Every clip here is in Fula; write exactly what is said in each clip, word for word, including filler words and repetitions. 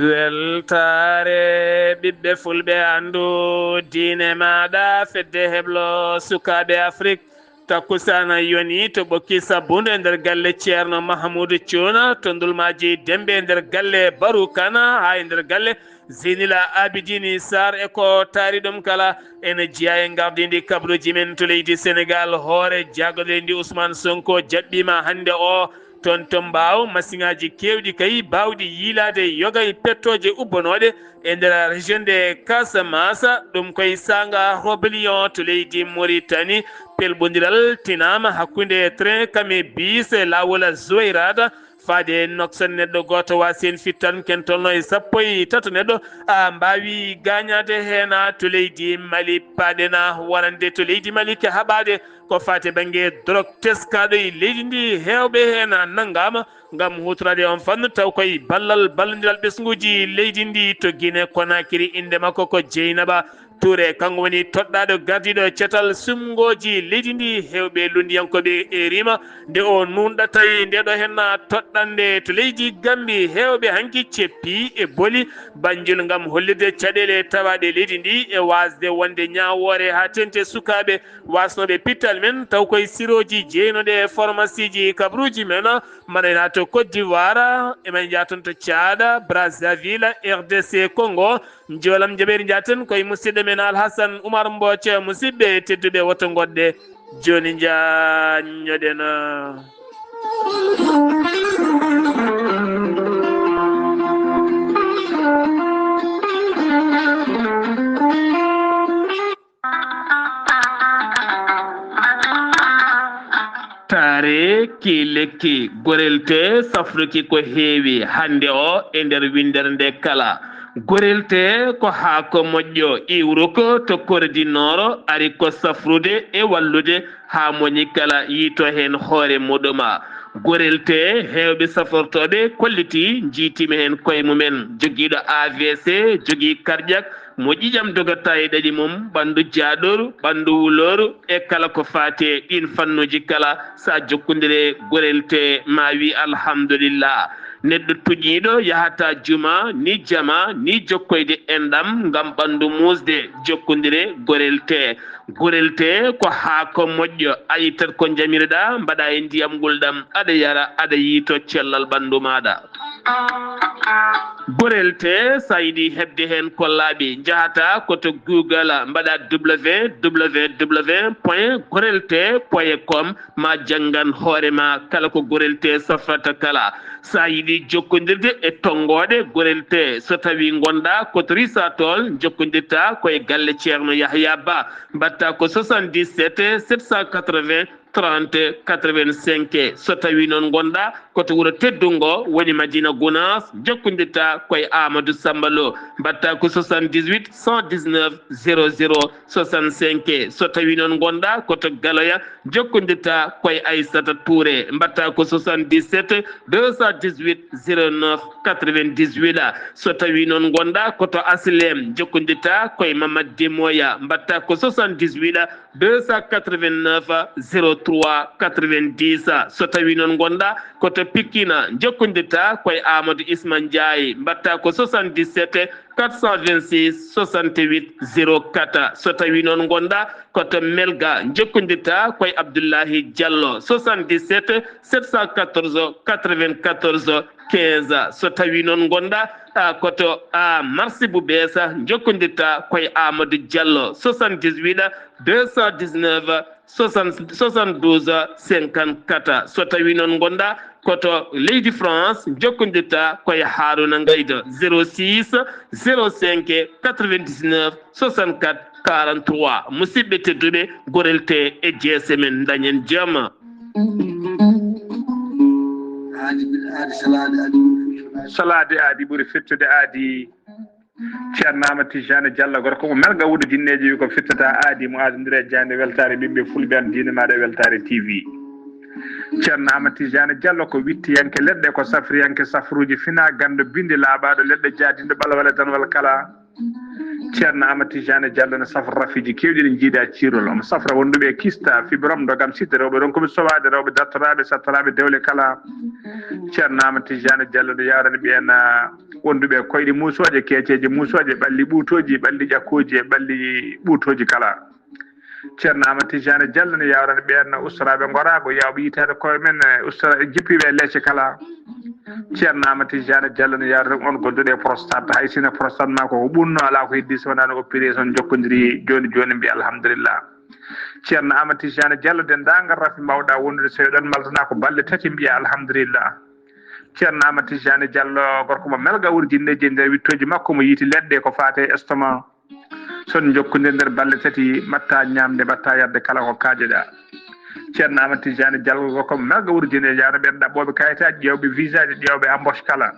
Weltaare ɓiɓɓe fulɓe, anndu diine maaɗa, fedde heblo sukaaɓe Afrik. Takkusana yoni to ɓokki sabbundu e nder galle Ceerno Mahamuudu Cuuna to Ndulmaaji Dembe, e nder galle Baru Kana, haa e nder galle Zinila Abidini Sarr e ko taari ɗum kala. Ene jeyaa e gardindi kabaruuji men to leydi Senegaal, hoore jaagoɗe leydi Ousmane Sonko jaɓɓiima hannde o toon to Mbaaw. Masiŋaaji keewɗi kay baawɗi yiilaade yoga e pettooje ubbanooɗe e nder région de Casamance, ɗum koye saanga Rebellion to leydi Mauritanie. Pelɓondiral tinaama hakkunde train kame bus e laawol Zouérate faade Nouakchott. Neɗɗo gooto waasi heen fittan, ken tolno e sappo e tato neɗɗo a mbaawi gaañaade heen. To leydi Mali, paaɗen wonande to leydi Mali ke haɓaade ko faati bannge drog teskaaɗo e leydi ndi. Heewɓe heen nanngaama ngam huutoraade on fannu, taw koye ballal ballondiral ɓesnguuji leydi ndi to Guinée Conakry. Innde makko ko Jeynaba Touré, kanko woni toɗɗaaɗo gardiiɗo cetal sumngooji leydi ndi. Heewɓe lunndiyankooɓe e rima nde o nuunɗata e ndeeɗo heen toɗɗannde to leydi Gambi. Heewɓe hanki ceppi e boli Banjul ngam hollirde caɗeele tawaaɗe leydi ndi e waasde wonde ñaawoore haa teeŋti sukaaɓe waasnooɓe pittal men, taw koye sirooji jeynooɗe e formasiiji kabaruuji men. Mbaɗa heen to Côte d'Ivoire, emen njaha toon to Tchad, Brazzaville, R D C Congo, Njoolam Jaɓeeri njaten koye musidɗo men Alhasan Umar Mbooc. Musidɓe tedduɓe, woto ngoɗɗe jooni, njaññoɗen. Taare ki lekki, gorelte safruki ko heewi hannde o e nder winndere nde kala. Gorelte ko haako moƴƴo iwruko to Kore di Nooro, ari ko safrude e wallude haa moni kala yiito heen hoore muɗuma. Gorelte heewɓe safortooɓe kolliti njiitima heen koye mumen. Jogiiɗo A V C, jogii cardiaque, mo ƴiƴam dogata e ɗaɗi mum, ɓanndu jaaɗooru, ɓanndu wulooru e kala ko faati e ɗiin fannuuji kala, so a jokkondire gorelte ma wi alhamdulillah. Neɗɗo tuƴiiɗo yahata juma ni jama ni jokkoyde enɗam ngam ɓanndu muusde, jokkondire gorelte. Gorelte ko haako moƴƴo, a ittat ko njamiroɗa, mbaɗa e ndiyam ngulɗam, aɗa yara, aɗa yiito cellal ɓanndu maaɗa. Gorelte, so a yiɗi heɓde heen ko laaɓi, njahata ko to Google, mbaɗa W W W point gorelte point com, ma janngan hoore ma kala ko gorelte safrata kala. So a yiɗi jokkondirde e tonngooɗe gorelte, so tawii ngonɗa ko to Risatol, jokkondirta ko e galle Ceerno Yahya Ba, mbaɗta ko soixante-dix-sept sept cent quatre-vingts trente quatre-vingt-cinq. So tawii noon ngonɗa ko to wuro teddungo, woni Madina Gunaas, jokkondirta ko e Amadou Samba Lo, mbaɗta ko soixante-dix-huit cent dix-neuf zéro zéro soixante-cinq. So tawii noon ngonɗa ko to Galoya, jokkondirta ko e Aissata Touré, mbaɗta ko soixante-dix-sept deux cent dix-huit zéro neuf quatre-vingt-dix-huit. So tawii noon ngonɗa ko to Aslem, jokkondirta ko e Mamad Demoya, mbaɗta ko soixante-dix-huit deux cent quatre-vingt-neuf zéro trois quatre-vingt-dix. So tawii noon ngonɗa ko to Pikine, jokkondirta ko e Amadou Isma Ndiaye, mbaɗta ko soixante-dix-sept quatre cent vingt-six soixante-huit zéro quatre. So tawii noon ngonɗa ko to Melga, jokkondirta ko e Abdoulahi Diallo, soixante-dix-sept sept cent quatorze quatre-vingt-quatorze quinze. So tawii noon ngonɗa, a, ko to, a, Marsi bu Beesa, jokkondirta ko e Amadou Diallo, soixante-dix-huit deux cent dix-neuf soixante, soixante-douze cinquante-quatre. So tawii noon ngonɗa ko to leydi France, jokkondirta ko e Haruna Ngaydo, zéro six zéro cinq quatre-vingt-dix-neuf soixante-quatre quarante-trois. Musidɓe tedduɓe, gorelte e jeese men, dañen jam. Aadi ɓuri aadi salaade aadi ɓuri fettude. Salaade aadi ɓuri fettude aadi. Ceerno Amadou Tijani Diallo, gorko mo Melga, wuuro Jinneeji, wi ko fittata aadi mo aadondiri e jaaynde weltaare ɓiɓɓe fulɓe, an diine maaɗa e weltaare T V. Ceerno Amadou Tijani Diallo ko wittiyanke leɗɗe, ko safriyanke safruuji fina, ganndo bindi laaɓaaɗo leɗɗe, jaadinɗo ɓalwale danwal kala. Ceerno Amadou Tidiane Diallo ne safra rafiiji keewɗi ɗi njiidaa ciirol. Omo safra wonduɓe e kista, fibrome, ndogam, site, rewɓe ronkuɓe sowaade, rewɓe dartoraaɓe, sattoraaɓe dewle kala. Ceerno Amadou Tidiane Diallo ne yawrani ɓeen, ah, wonduɓe e koyɗe muusooje, keeceeje muusooje, ɓalli ɓuutooji, ɓalli ƴakkooji e ɓalli ɓuutooji kala. Ceerno Amadou Tidiane Diallo ne yawrani ɓeen ustoraaɓe ngoraago, yawɓe yitaade koye men, eh, ustora-, jippiiɓe e leece kala. Ceerno Amadou Tidiane Diallo ne yawrani on gonduɗo e prostate, hay sino prostate ma ko ko ɓunno, alaa ko heddi so wonaa no opération jokkodiri jooni jooni, mbiya alhamdulillah. Ceerno Amadou Tidiane Diallo, denndaangal rafi mbawɗa wondude, so eɗon maltana ko balɗe tati, mbiya alhamdulillah. Ceerno Amadou Tidiane Diallo, gorko mo melga wurjinneeji e nder wittooji makko, mo yiiti leɗɗe ko faate estomac. Son jokkondir nder balɗe tati, mbatta ñamde, mbatta yarde kala ko kaajoɗa. Ceerno Amadou Tidiane Diallo ko melga wurjine, yano ɓen ɗaɓɓooɓe kayitaaji, ƴeewɓe visaaji, ƴeewɓe embauche kala.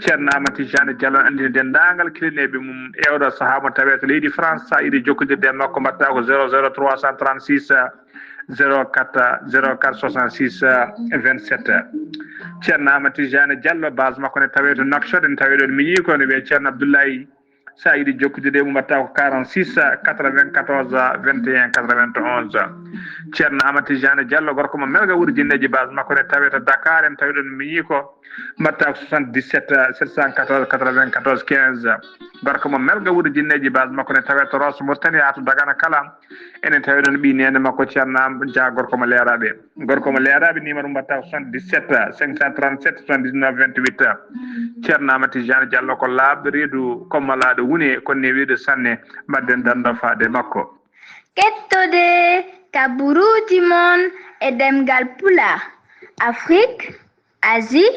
Ceerno Amadou Tidiane Diallo anndini denndaangal kilineeɓe mum e oɗo sahaa mo tawee to leydi France, sa yiɗi jokkondirde e makko, mbatta ko zéro zéro trois cent trente-six, zéro quatre, zéro quatre soixante-six, vingt-sept. Ceerno Amadou Tidiane Diallo, base makko ne tawee to Nouakchott, ne tawee ɗon miñi ko ne wiyee Ceerno Abdoulaye. Sa yiɗi jokkude e mum, mbatta ko quarante-six quatre-vingt-quatorze vingt et un quatre-vingt-onze. Ceerno Amadou Tidiane Diallo, gorko mo melga wurjinneeji, base makko ne tawee to Dakar, en tawi ɗon miñi ko, mbatta ko soixante-dix-sept sept cent quatorze quatre-vingt-quatorze quinze. Gorko mo melga wurjinneeji, base makko ne tawee to Rosso Mauritanie haa to Dagana kala. Enen tawi ɗon ɓii neene makko Ceerno Am Dia, gorko mo leeraaɓe. Gorko mo leeraaɓe, numéro mbatta ko soixante-dix-sept cinq cent trente-sept soixante-dix-neuf vingt-huit. Ceerno Amadou Tidiane Diallo ko laaɓɗo reedu, ko malaaɗo wune, ko newiiɗo sanne. Mbaɗden dannda faade makko. Kettode ka buruuji mon e ɗemngal Pulaar, Afrique, Asie,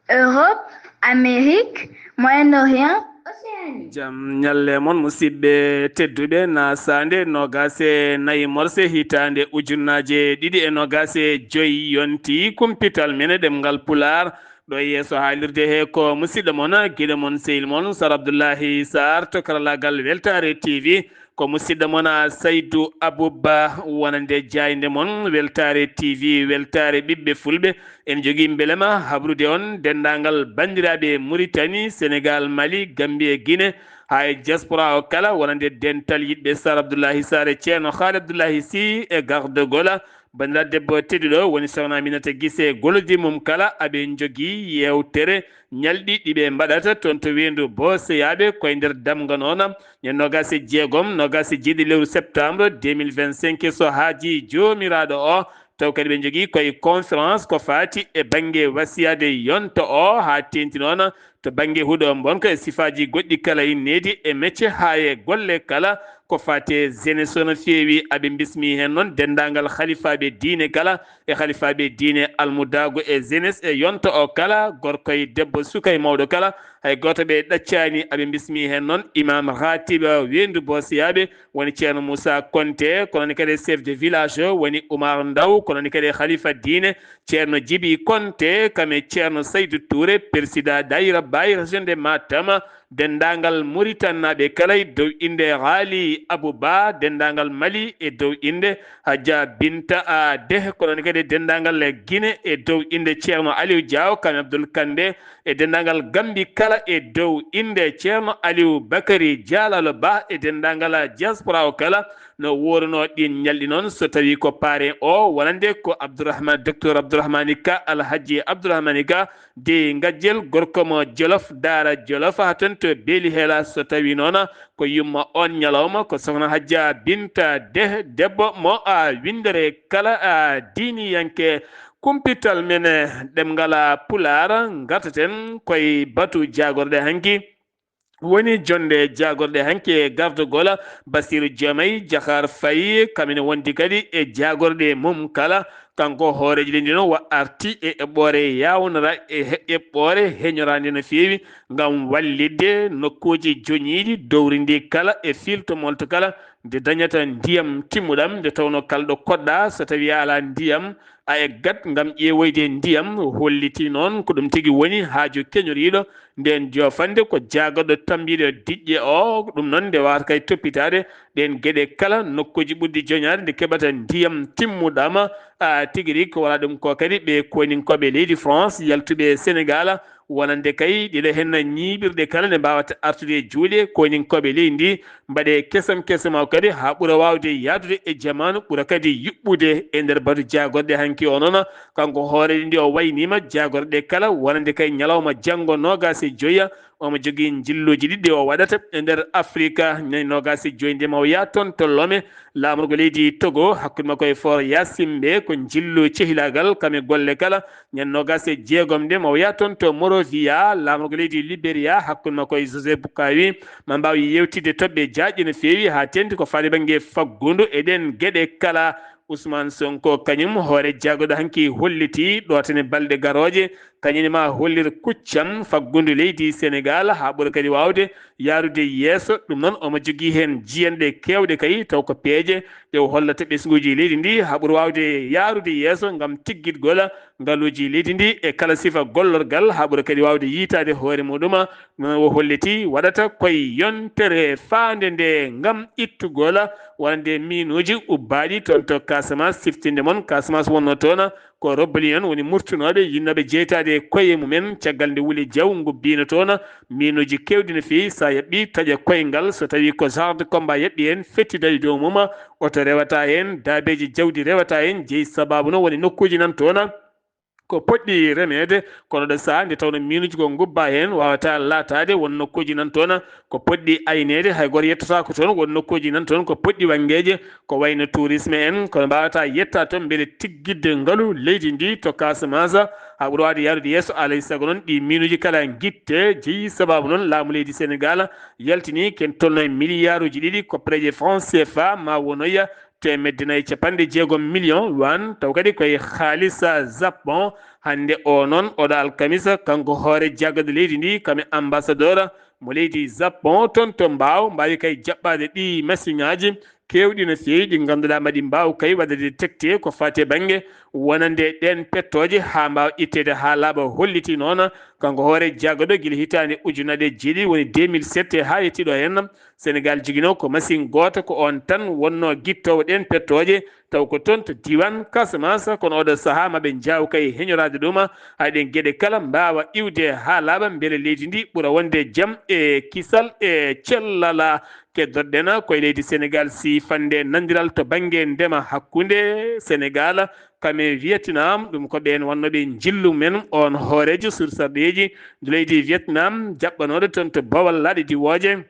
Europe, Amérique, Moyen-Orient, Océanie. Jam ñalle mon, musidɓe tedduɓe, nasaande noogaas e nayi morse hitaande ujunnaaje ɗiɗi e noogaas e joy yonti kumpital men e ɗemngal Pulaar. Ɗo e yeeso haalirde he ko musidɗo mon, giɗo mon, sehil mon, Sar Abdullahi Sarr to karallaagal Weltaare T V. Ko musidɗo mon, a, Saydu Abubba, wonande jaaynde mon, Weltaare T V, weltaare ɓiɓɓe fulɓe. En jogii mbelema habrude on denndaangal banndiraaɓe Muritani, Senegaal, Mali, Gambi e Gine, haa e diaspora o kala, wonande dental yiɗɓe Sar Abdullahi Sarr e Ceerno Haali Abdullahi Sy e Garde Gola. Banndiraaɗo debbo tedduɗo woni Sokhna Aminata Gise, gollodir mum kala, aɓe njogii yeewtere ñalɗi ɗi ɓe mbaɗata toon to weendu Booseyaaɓe, koye nder Damga noon, ñande noogaas e jeegom, noogaas e jeeɗiɗi lewru septembre deux mille vingt-cinq, so haajii Joomiraaɗo o. Taw kadi ɓe njogii koye conférence ko faati e bannge wasiyaade yonta o, haa teeŋti noon to bannge huɗo mbonka e sifaaji goɗɗi kala inneeɗi e mecce haa e golle kala ko faati e jeunesse o no feewi. Aɓe mbismii heen noon denndaangal halifaaɓe diine kala e halifaaɓe diine, almudaagu e jeunesse e yonta o kala, gorko e debbo, suka e mawɗo kala, hay gooto ɓe ɗaccaani. Aɓe mbismii heen noon imaam ratib weendu Booseyaaɓe, woni Ceerno Muusa Konte, ko noon kadi chef de village o, woni Umar Ndaw, ko noon kadi halifa diine, Ceerno Jibi Konte, kam e Ceerno Saydu Tuure, persidaa daayira Baay, région de Matam, denndaangal Muritanaaɓe kala e dow innde Haali Abu Ba, denndaangal Mali e dow innde Hajja Binta a Deh, ko noon kadi denndaangal Gine e dow innde Ceerno Aliou Diaw, kam e Abdul Kande, e denndaangal Gambi kala e dow innde Ceerno Aliou Bakary Jalalo Ba e denndaangal diaspora o kala. No wooruno ɗin ñalɗi noon, so tawi ko parrain o wonande ko Abdourahmane, docteur Abdourahmane Ka, Alhaji Abdourahmane Ka, dey Ngajjel, gorko mo Jolof, Daara Jolof, haa toon to Beeli Hela, so tawi noon ko yumma on ñalawma, ko Sokhna Hajja Binta Deh, debbo mo a winndere kala a diiniyanke. Kumpital men, eh, ɗemngal Pulaar, ngartaten koye batu jaagorɗe hanki. Woni jonnde jaagorɗe hanki e gardogola Basiru Jomay Jahar Faye, kam ene wondi kadi e jaagorɗe mum kala. Kanko hooreejo leydi noon wa arti e eɓɓoore yaawnora e he-, eɓɓoore heñoraande no feewi ngam wallitde nokkuuji joñiiɗi dowri ndi kala e fiilto molto kala nde dañata ndiyam timmuɗam, nde tawnoo kala ɗo koɗɗaa, so tawii a alaa ndiyam, a eggat ngam ƴeewoyde ndiyam. Hollitii noon ko ɗum tigi woni haaju keñoriiɗo ndeen joofande, ko jaagorɗo tammbiiɗo diƴƴe o. Ɗum noon, nde waawata kay toppitaade ɗeen geɗe kala, nokkuuji ɓurɗi joñaade nde keɓata ndiyam timmuɗam, a, tigi rigi. Ko wala ɗum ko kadi ɓe koyninkooɓe leydi France yaltuɓe Senegaal, wonande kay ɗiɗo heen ñiiɓirɗe kala nde mbaawata artude e juuɗe koyninkooɓe leydi ndi, mbaɗe kesam kesam o kadi haa ɓura waawde yahdude e jamaanu, ɓura kadi yuɓɓude e nder batu jaagorɗe hanki o noon. Kanko hooreejo ndi o wayniima jaagorɗe kala wonande kay ñalawma janngo noogaas e joya, omo jogii njilluuji ɗiɗi o waɗata e nder Afrika. Ñande noogaas e joy nde maw yaa toon to Lome, laamorgo leydi Togo, hakkunde makko e Faure Gnassingbé, ko njillu cehilaagal kam e golle kala. Ñande noogaas e jeegom nde maw yaa toon to Monrovia, laamorgo leydi Liberia, hakkunde makko e José Boakai, ma mbaaw yeewtidde toɓɓe jaajɗe no feewi haa teeŋti ko faati bannge faggudu e ɗeen geɗe kala. Ousmane Sonko kañum hoore jaagorɗo hanki hollitii ɗo tan e balɗe garooje, kañum ne ma hollir kuccam faggudu leydi Senegaal haa ɓura kadi waawde yahrude yeeso. Ɗum noon omo jogii heen jiyanɗe keewɗe kay, taw ko peeje ɗe o hollata ɓesnguuji leydi ndi haa ɓura waawde yahrude yeeso ngam tiggitgol ngaluuji leydi ndi e kala sifa gollorgal haa ɓura kadi waawde yiytaade hoore muɗum. O holliti waɗata koye yontere faande nde ngam ittugol wonande miinuuji ubbaaɗi toon to Casamance. Siftinde mon, Casamance wonno toon ko rebellion woni murtunooɓe yinnooɓe jeytaade e koye mumen. Caggal nde Wuli Jaw ngubbiino toon miinuuji keewɗi no feewi, so a yaɓɓi taƴa koyngal, so tawii ko genre de combat yaɓɓi heen, fettidaade dow mum, oto rewata heen, daabeeji jawdi rewata heen, jeyi sabaabu no woni nokkuuji nan toon ko poɗɗi remeede. Kono ɗo sahaa nde tawnoo miinuuji ko ngubbaa heen, waawataa laataade won nokkuuji nan toon ko poɗɗi ayneede, hay gooto yettotaako toon, won nokkuuji nan toon ko poɗɗi wanngeeje, ko wayno tourisme en, kono mbaawata yetta toon mbele tiggitde ngalu leydi ndi to Casamance haa ɓura waawde yahrude yeeso. Alaa e sago noon ɗi miinuuji kala ngitte, jeyi sabaabu noon laamu leydi Senegaal yaltini ken tolno e miliyaaruuji ɗiɗi koppareeje franc C F A, ma wonoya teemedde nayi e capanɗe jeegom million yuan, taw kadi koye haalisa Japon. Hannde o noon, oɗo alkamisa, kanko hoore jaagorɗe leydi ndi, kam e ambassadeur mo leydi Japon toon to Mbaaw, mbaawi kay jaɓɓaade ɗi masiŋaaji keewɗi no feewi, ɗi ngannduɗaa maɗi mbaaw kay waɗde tekte ko faati e bannge wonande ɗeen pettooje haa mbaawa itteede haa laaɓa. Holliti noon kanko hoore jaagorɗo gila hitaande ujunnaje jeeɗiɗi, woni deux mille sept, haa yettii ɗo heen, Senegaal joginoo ko masiŋ gooto, ko oon tan wonnoo gittoowo ɗeen pettooje, taw ko toon to diiwaan Casamance. Kono oɗo sahaa ma ɓe njaaw kay heñoraade ɗum, haa ɗeen geɗe kala mbaawa iwde haa laaɓa, mbele leydi ndi ɓura wonde jam e kisal e cellal. Keddorɗen koye leydi Senegaal, siifannde nanndiral to bannge ndema hakkunde Senegaal kam e Vietnam. Ɗum ko ɓeen wonnooɓe njillu men, oon hooreejo sursarɗeeji ndu leydi Vietnam, jaɓɓanooɗo toon to Bawal laaɗe diwooje.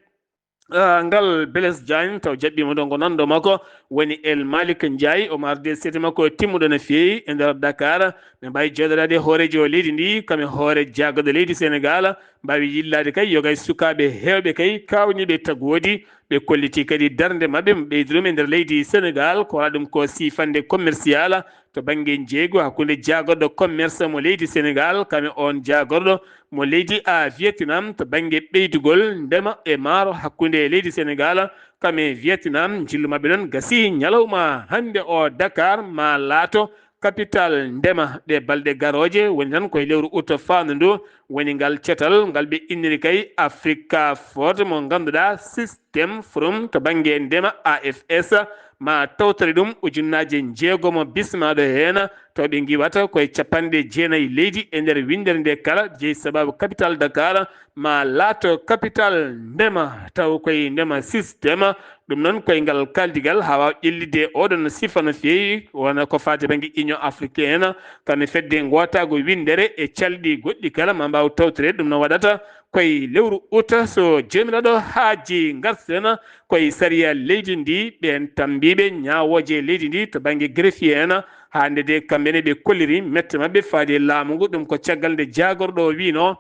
Ah, ngal Blaise Diagne taw jaɓɓiima ɗo, ngo nanndo makko woni El Malick Ndiaye, omo arde seeɗa makko timmuɗo no feewi e nder Dakar. Ɓe mbaawi jooɗoraade hooreejo leydi ndi, kam e hoore jaagorɗo leydi Senegaal, mbaawi yillaade kay yo kay sukaaɓe heewɓe kay kaawniiɓe tagoodi, ɓe kolliti kadi darnde maɓɓe mo ɓeydi ɗum e nder leydi Senegaal, ko waɗa ɗum ko siifannde commercial to bannge njeeygu hakkunde jaagorɗo commerce mo leydi Senegaal, kam e oon jaagorɗo mo leydi a Vietnam to bannge ɓeydugol ndema e maaro hakkunde leydi Senegaal, kam e Vietnam. Njillu maɓɓe noon gasi ñalawma hannde o, Dakar ma laato capital ndema ɗe balɗe garooje, woni tan koye lewru août faandu ndu, woni ngal cetal ngal ɓe inniri kay Africa Forward, mo ngannduɗaa système forum to bannge ndema A F S ma tawtore ɗum ujunnaaje njeegomo bismaaɗo heen, taw ɓe ngiwata koye capanɗe jeenayi leydi e nder winndere nde kala, jeyi sabaabu capital Dakar ma laato capital ndema, taw koye ndema système. Ɗum noon koye ngal kaaldigal haa waawa ƴellitde oɗon sifa no feewi, wona ko faati bannge Union Africaine, kam e fedde ngootaagu winndere e calɗi goɗɗi kala ma mbaaw tawtore. Ɗum no waɗata koye lewru août, so Joomiraaɗo haaji, ngarten koye sariya leydi ndi, ɓeen tammbiiɓe ñaawooje leydi ndi to bannge greffier en, haa nde de kamɓe ne ɓe kolliri mette maɓɓe faade e laamu ngu. Ɗum ko caggal nde jaagorɗo o wiino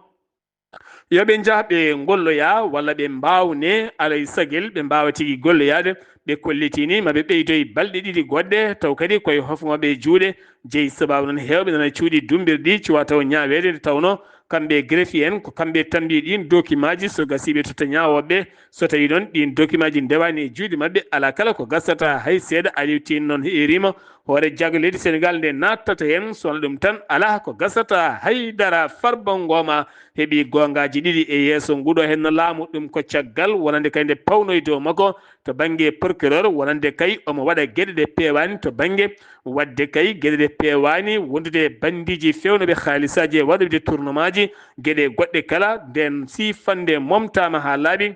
yo ɓe njah ɓe ngolloya walla ɓe mbaawnee, alaa e sagel ɓe mbaawa tigi golloyaade. Ɓe kollitini ma ɓe ɓeydoy balɗe ɗiɗi goɗɗe, taw kadi koye hofo maɓɓe e juuɗe, jeyi sabaabu noon heewɓe nana cuuɗi dummbirɗi cuwa taw ñaaweede, nde tawnoo kamɓe greffier en ko kamɓe tammbi ɗiin dokimaaji, so gasii ɓe totta ñaawooɓe. So tawii noon ɗiin dokimaaji ndewaani e juuɗe maɓɓe, alaa kala ko gasata hay seeɗa. Aliou Tine noon heerima hoore jaagorɗo leydi Senegaal nde naattata heen, so wonaa ɗum tan alaa ko gasata hay dara. Farba Ngoma heɓi goongaaji ɗiɗi e yeeso nguɗo henno laamu. Ɗum ko caggal wonande kay nde pawnoyi dow makko to bannge procureur, wonande kay omo waɗa geɗe ɗe peewaani to bannge waɗde kay geɗe ɗe peewaani wondude e banndiiji feewnooɓe haalisaaji e waɗude tournomaaji, geɗe goɗɗe kala. Nden si fannde momtaama haa laaɓi,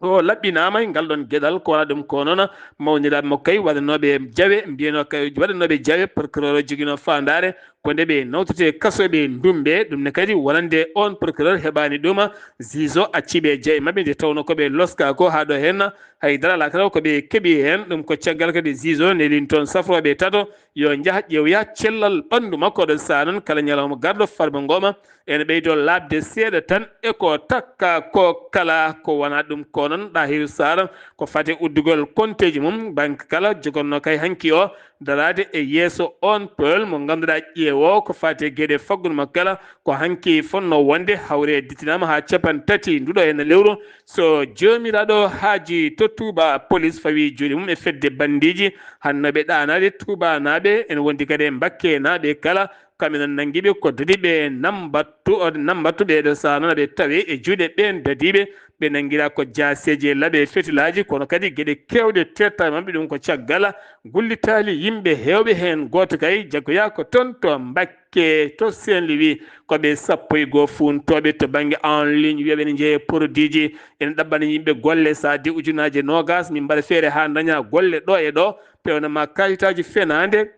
o laɓɓinaama e ngal ɗon geɗal. Ko wona ɗum ko noon mawniraaɓe makko kay waɗanooɓe jawe, mbiyanoo kay waɗanooɓe jawe, procureur o joginoo faandaare ko nde ɓe nawtete kasooɓe Ndumbe. Ɗum ne kadi wonande on procureur heɓaani ɗum, juge o acci ɓe jawe maɓɓe nde tawnoo ko ɓe loska ko haa ɗo heen hay dara alaa kala ko ɓe keɓi heen. Ɗum ko caggal kadi juge o nelin toon safrooɓe tato yo njah ƴeewoya cellal ɓanndu makko. Ɗon sahaa noon kala ñalawma garɗo farba ngooma ene ɓeydo laaɓde seeɗa tan e ko takka ko kala. Ko wona ɗum ko noon Ɗahiru Sara ko fate uddugol konteeji mum banque kala jogannoo kay hanki o daraade e yeeso on peul mo ngannduɗaa ƴeewo ko fate geɗe faggudu makko kala ko hanki fonnoo wonde hawre dittinaama haa capanɗe tati nduɗo heen lewru. So joomiraaɗo haaji to Touba, police fawi juuɗe mum e fedde banndiiji hannooɓe ɗaanaade Toubanaaɓe, ene wondi kadi e Mbakkenaaɓe kala. Kamɓe noon nanngi ɓe ko dadiiɓe nambattu, nambattu ɓee ɗoo sahaa noon aɓe tawe e juuɗe ɓeen dadiiɓe. Ɓe nanngiraa ko jaaseeji e laɓe e fetilaaji, kono kadi geɗe keewɗe teettaama maɓɓe. Ɗum ko caggal gullitaali yimɓe heewɓe heen. Gooto kay jaggoyaa ko toon to Mbakke, to Saint Louis. Ko ɓe sappo e goo fuuntooɓe to bannge en ligne, wiyooɓe ene njeyee produitji, ene ɗaɓɓana yimɓe golle, so a addii ujunnaaje noogaas, min mbaɗa feere haa ndañaa golle ɗo e ɗo, peewna ma kaayitaaji fenaande.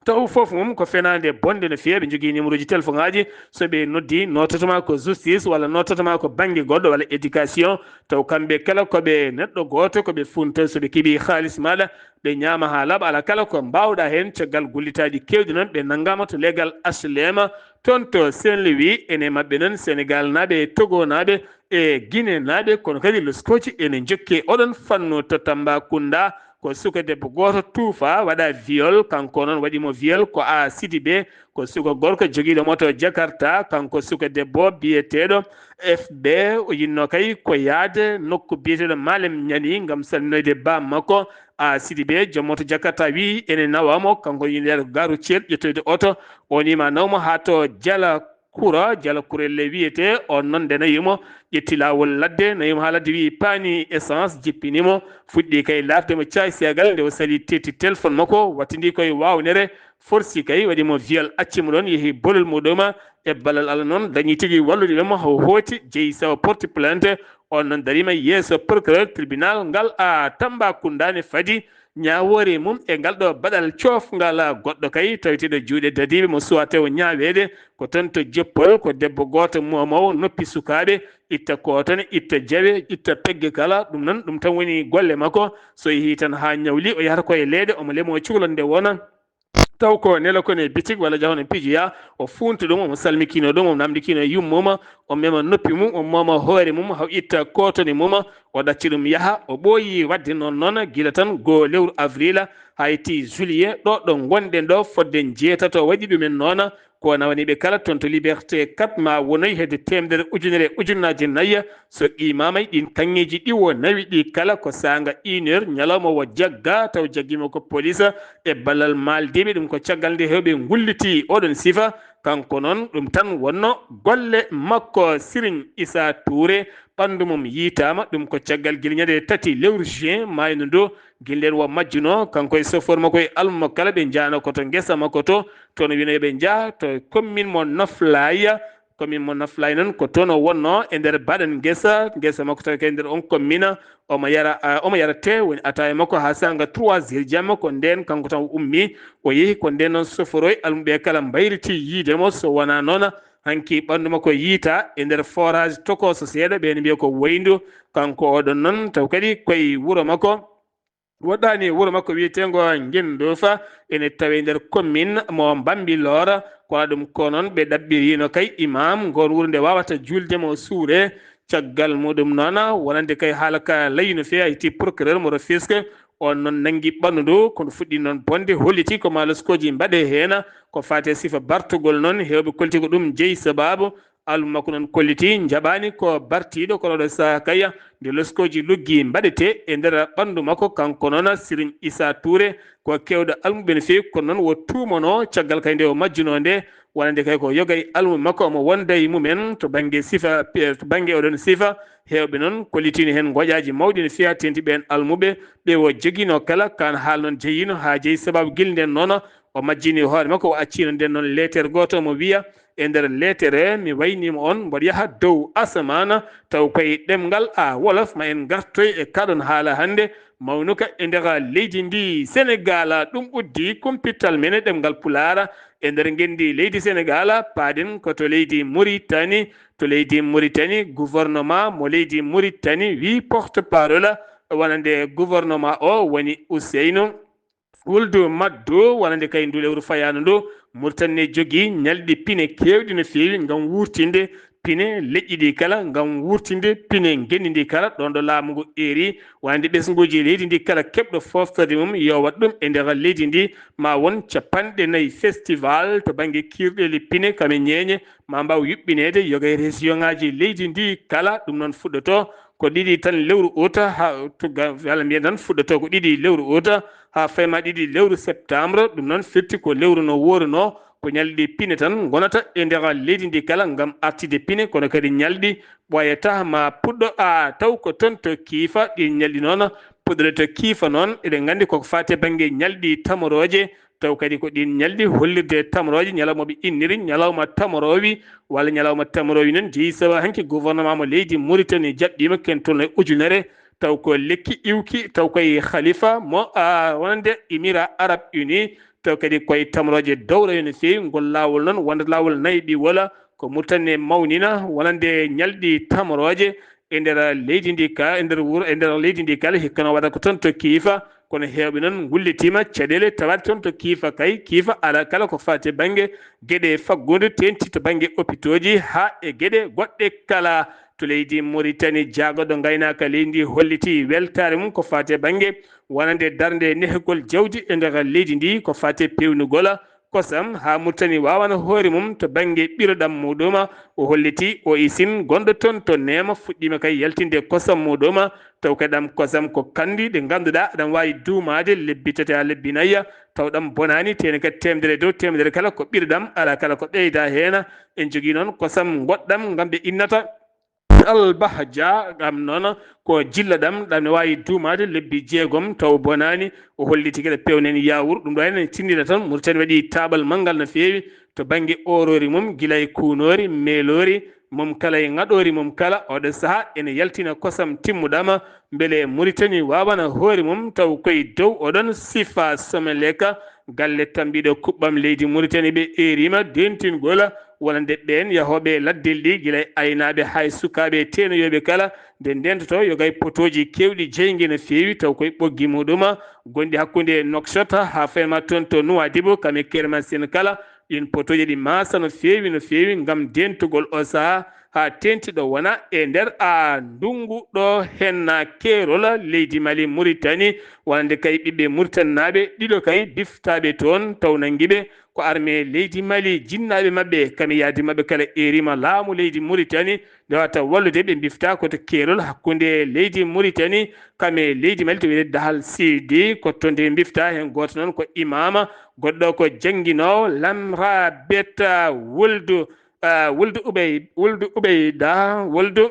Taw fof mum ko fenaande bonde no feewi. Ɓe njogii numéro ji téléphone aaji, so ɓe noddi, nootata ma ko justice, walla nootata ma ko bannge goɗɗo, walla éducation. Taw kamɓe kala ko ɓe neɗɗo gooto, ko ɓe funta, so ɓe keɓii haalis maaɗa, ɓe ñaama haa laaɓa. Alaa kala ko mbaawɗaa heen, caggal gullitaaji keewɗi noon, ɓe nanngaama to leegal H L M, toon to Saint Louis. Ene maɓɓe noon, Senegalnaaɓe e Togonaaɓe e Guinénaaɓe, kono kadi loskooji ene njokki e oɗon fannu to Tambacounda. Ko suka debbo gooto tuufa, waɗa viol, kanko noon waɗi mo viol ko a Sidibé, ko suka gorko jogiiɗo moto Jakarta, kanko suka debbo biyeteeɗo F B, o yinnoo kay ko yahde nokku biyeteeɗo Malem Ñani ngam salminoyde baam makko. A Sidibé, joom moto Jakarta, wiyi ene nawa mo, kanko yinnoo ko gare routière ƴettoyde oto, o ni ma naw mo haa to Jala Kura, Jala Kura le wiyetee, on noon nde nawi mo, ƴetti laawol ladde, nawi mo haa ladde, wiyi paani essence, jippini mo, fuɗɗi kay laafde mo caay seegal, nde o sali tetti téléphone makko, wattindi koye waawnere, forsi kay, waɗi mo viol, acci mo ɗoon, yehi bolol muɗum, e ballal Allah noon, dañi tigi wallude mo, o hooti, jeyi sawo porti plainte, on noon dariima yeeso procureur tribunal ngal a Tambacounda ne fadi, ñaawoore mum e ngal ɗo baɗal coofngal. Goɗɗo kay taweteeɗo juuɗe dadiiɓe mo suwaa taw ñaaweede, ko toon to Joppol, ko debbo gooto moomowo noppi sukaaɓe, itta kootone, itta jawe, itta pegge kala. Ɗum noon, ɗum tan woni golle makko. So yehii tan haa ñawli, o yahata ko e leeɗe, omo lemoo cukalel nde wona. Taw ko nelo kon e bitik walla jahon e piijoya, o fuunta ɗum, omo salmikino ɗum, omo namndikino yummuma, o mema noppi mum, o mooma hoore mum, haw itta kootone mum, o ɗacci ɗum yaha, o ɓooyi waɗde noon noon, gila tan goo lewru avril, haa yetti juillet, ɗo ɗo ngonɗen ɗo, fodde njeetato waɗi ɗumen noon, ko nawani ɓe kala toon to Liberté quatre ma wonoy hedde teemedere ujunere ujunnaaji nayi, so qiimaama e ɗiin kaŋŋeeji ɗi o nawi ɗi kala ko saanga une heure ñalawma o jagga, taw jaggiima ko police e ballal maaldiiɓe, ɗum ko caggal nde heewɓe ngulliti oɗon sifa, kanko noon ɗum tan wonno golle makko. Siriñ Issa Touré, ɓanndu mum yiytaama, ɗum ko caggal gila ñande tati lewru juin maayno ndu, gila ndeen o majjuno, kanko e sofoor makko e almuma kala ɓe njaano ko to ngesa makko to, toon o wino yo ɓe njah to commune mo Noflaay, commune mo Noflaay noon ko toon o wonno e nder baɗan ngesa, ngesa makko tawi kay nder on commune, omo yara, ah, omo yara te woni ataaya makko haa saanga trois heures jamma, ko ndeen kanko tan o ummi, o yehi, ko ndeen noon soforoy almuɓe kala mbayriti yiide mo, so wonaa noon hanki ɓanndu makko yiyta e nder forage tokooso seeɗa, ɓe ne mbiya ko Woyndu, kanko oɗon noon taw kadi koye wuro makko. Woɗɗaani wuro makko wiyeteengo Ngennduufa, ene tawee nder commune mo Bambilor. Ko waɗa ɗum ko noon ɓe ɗaɓɓiriino kay imam ngoon wuro nde waawata juulde mo suure. Caggal muɗum noon, wonande kay haala ka layi no feewi, a yettii procureur mo Rufisque, on noon nanngi ɓanndu ndu, ko ndu fuɗɗii noon bonde, holliti ko maa loskooji mbaɗee heen. Ko faati e sifa bartugol noon, heewɓe kolti ko ɗum jeyi sabaabu, Almu makko noon kolliti njaɓaani ko bartiiɗo, kono ɗo saha kaya nde loskooji luggi mbaɗetee e nder ɓanndu makko, kanko noon Siriñ Issa Touré, ko keewɗo almuɓe no feewi, kono noon wo tuumanoo caggal kay nde o majjunoo nde, wonande kay ko yoga e almuɓe makko omo wonda e mumen to bannge sifa, to bannge oɗon sifa. Heewɓe noon kollitiino heen ngoƴaaji mawɗi no feewi, teeŋti ɓeen almuɓe, ɓe o jogiinoo kala, kaan haal noon jeyiino haa jeyi sabaabu gilli nden noon o majjini hoore makko, o acciino nden noon leeter gooto, omo wiya e nder leeter he, mi wayniima on, mboɗo yaha dow asamaana, taw koye ɗemngal a wolof, ma en ngartoy e kaɗon haala hannde, mawnuka e nder leydi ndi Senegaal. Ɗum uddi kumpital men e ɗemngal Pulaar e nder ngenndi leydi Senegaal, paaden ko to leydi Muritani. To leydi Muritani, gouvernement mo leydi Muritani wii porte parole wonande gouvernement o woni Ousseynou Wuldu Maddu, wonande kay ndu lewru fayaandu ndu, Muritani ne jogii ñalɗi pine keewɗi no feewi ngam wuurtinde pine leƴƴi ɗi kala, ngam wuurtinde pine ngenndi ndi kala, ɗoon ɗo laamu ngu eeri, wonande ɓesnguuji leydi ndi kala, keɓɗo fooftorde mum yo waɗ ɗum e nder leydi ndi, ma won capanɗe nayi festival to bannge kiirɗeeli pine kam e ñeeñe, ma mbaaw yuɓɓineede yoga e région ŋaaji leydi ndi kala. Ɗum noon fuɗɗoto ko ɗiɗi tan lewru ut, ha, to ga-, walla mbiyen tan fuɗɗoto ko ɗiɗi lewru ut, ha fayma ɗiɗi lewru septembre. Ɗum noon firti ko lewru no woorunoo, ko ñalɗi pine tan ngonata e nder leydi ndi kala ngam artide pine, kono kadi ñalɗi ɓooyata ma puɗɗo a taw ko toon to kiifa. Ɗin ñalɗi noon puɗɗoɗe to kiifa noon, eɗen nganndi koko faati e bannge ñalɗi tamorooje, taw kadi ko ɗin ñalɗi hollirde tamorooje, ñalawma ɓe inniri ñalawma tamoroowi, walla ñalawma tamoroowi noon jeyi sawa hanki gouvernement mo leydi Muritani jaɓɓiima ken tolno e ujunere, taw ko lekki iwki, taw koye khalifa mo, a, wonande Émirats Arabes Unis, taw kadi koye tamorooje dowroye no feewi. Ngol laawol noon wonde laawol nayi ɓi wola ko Muritani mawnina wonande ñalɗi tamorooje e nder leydi ndi ka, e nder wuro, e nder leydi ndi kala, hikka no waɗa ko toon to kiifa, kono heewɓe noon ngullitiima caɗeele tawaade toon to kiifa kay, kiifa ala kala ko faati e bannge geɗe faggudu, teeŋti to bannge opitooji haa e geɗe goɗɗe kala. To leydi Muritani, jaagoɗo ngaynaaka leydi ndi holliti weltaare mum ko faati e bannge wonande darnde nehgol jawdi e nder leydi ndi, ko faati e peewnugol kosam haa Muritani waawana hoore mum to bannge ɓiroɗam muɗum. O holliti O I C gonɗo toon to Neema fuɗɗiima kay yaltinde kosam muɗum, taw kadi ɗam kosam ko kanndi ɗi ngannduɗaa aɗam waawi duumaade lebbi tati haa lebbi nayi, taw ɗam bonaani, teeŋti kadi teemedere e dow teemedere kala ko ɓiroɗam, alaa kala ko ɓeydaa heen. En njogii noon kosam ngoɗɗam ngam ɓe innata Albahja, ɗam noon ko jillaɗam, ɗam ne waawi duumaade lebbi jeegom taw bonaani. O holliti kadi peewnen yaawur, ɗum ɗo heen ene tinndina tan Muritani waɗi taaɓal manngal no feewi to bannge oorori mum, gila e kuunoori, meeloori mum kala e ŋaɗoori mum kala. Oɗo sahaa ene yaltina kosam timmuɗam, mbele Muritani waawana hoore mum taw koye dow oɗon sifa Someleka. Galle tambiiɗo kuɓɓam leydi Muritani ɓe eeriima dentingol wonande ɓeen yahooɓe laddel ɗi, gila e aynaaɓe haa e sukaaɓe teenoyooɓe kala, nde ndeentoto yoga e potooji keewɗi jeynge no feewi, taw koye ɓoggi muɗum gonɗi hakkunde Nouakchott haa fayma toon to Nouadhibou, kam e Kermasin kala. Ɗiin potooji ɗi maasa no feewi, no feewi ngam deentugol o sahaa haa teeŋti ɗo wona e nder a ndunngu ɗo henna keerol leydi Mali, Muritani, wonande kay ɓiɓɓe Muritaninaaɓe ɗiɗo kay biftaaɓe toon, taw nanngi ɓe ko armée leydi Mali, jinnaaɓe maɓɓe, kam e yahdi maɓɓe kala eeriima laamu leydi Muritani, nde wata wallude ɓe mbifta ko to keerol hakkunde leydi Muritani, kam e leydi Mali, to wiyetee Dahal Sidi, ko toon nde mbifta. Heen gooto noon ko imaama, goɗɗo ko jannginoowo, Lamra Beta Wuldu, ah, Wuldu Ubey-, Wuldu Ubeyda, Wuldu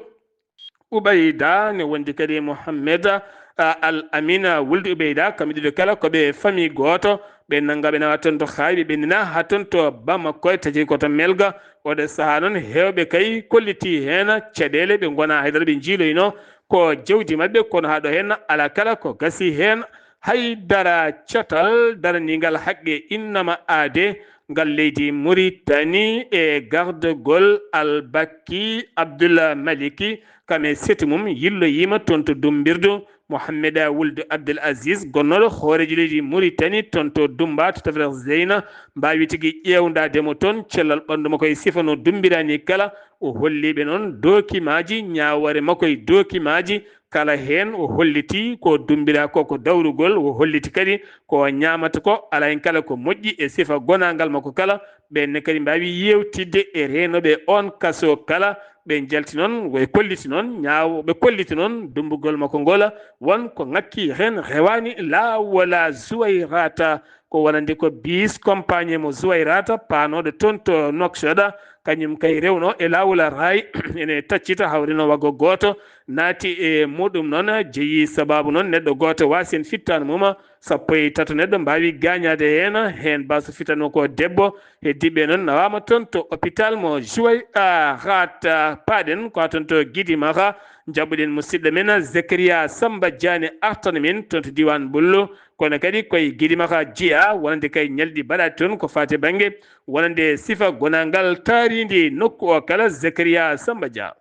Ubayda ne wondi kadi e Mohammed, ah, Al Amina Wuldu Ubayda, kamɓe ɗiɗo kala ko ɓe famille gooto, ɓe nannga ɓe nawa toon to Xaay, ɓe ɓenndina haa toon to Bamako, e taji ko to Melga. Oɗo sahaa noon, heewɓe kay kolliti heen caɗeele, ɓe ngonaa haydara, ɓe njiiloyno ko jawdi maɓɓe, kono haa ɗo heen alaa kala ko gasi heen haydara. Catal daraniingal haqqe innama aade ngal leydi Muritani e gardagol Albakki Abdullah Maliki, kam e seetu mum yilloyiima toon to Dumbirdu. Mohammeda Wuldu Abdel Aziz, gonnooɗo hooreejo leydi Muritani toon to Dumba, to tafre Zeyna, mbaawi tigi ƴeewndaade mo toon, cellal ɓanndu makko e sifa no dumbiraani kala. O holli ɓe noon dokimaaji, ñaawoore makko e dokimaaji, Kala heen o holliti ko dumbiraa ko ko dawrugol, o holliti kadi ko o ñaamata ko, alaa heen kala ko moƴƴi e sifa gonaangal makko kala. Ɓeen ne kadi mbaawi yeewtidde e reenooɓe oon kaso kala. Ɓe njalti noon, ɓe kolliti noon, ñaaw-, ɓe kolliti noon dummbugol makko ngol, won ko ŋakki heen rewaani laawola Zuwayrata, ko wonande ko bis compagnie mo Zuwayrata, paanooɗo toon to Nouakchott, kañum kay rewno e laawol raay, ene taccita hawrino waggo gooto, naati e muɗum noon, jeyi sabaabu noon neɗɗo gooto waasi heen fittaandu mum, sappo e tato neɗɗo mbaawi gaañaade heen, heen baso fittaandu ko debbo, heddiiɓe noon nawaama toon to hôpital mo Zuwayrata. Paaɗen ko toon to Gidimaka, njaɓɓuɗen musidɗo men Zakaria Samba Diané artan min toon to diiwaan Ɓullo, kono kadi koye Gidimaka jeyaa, wonande kay ñalɗi baɗaaɗi toon ko faati e bannge wonande sifa gonaangal taariindi nokku o kala. Zakaria Samba Dia.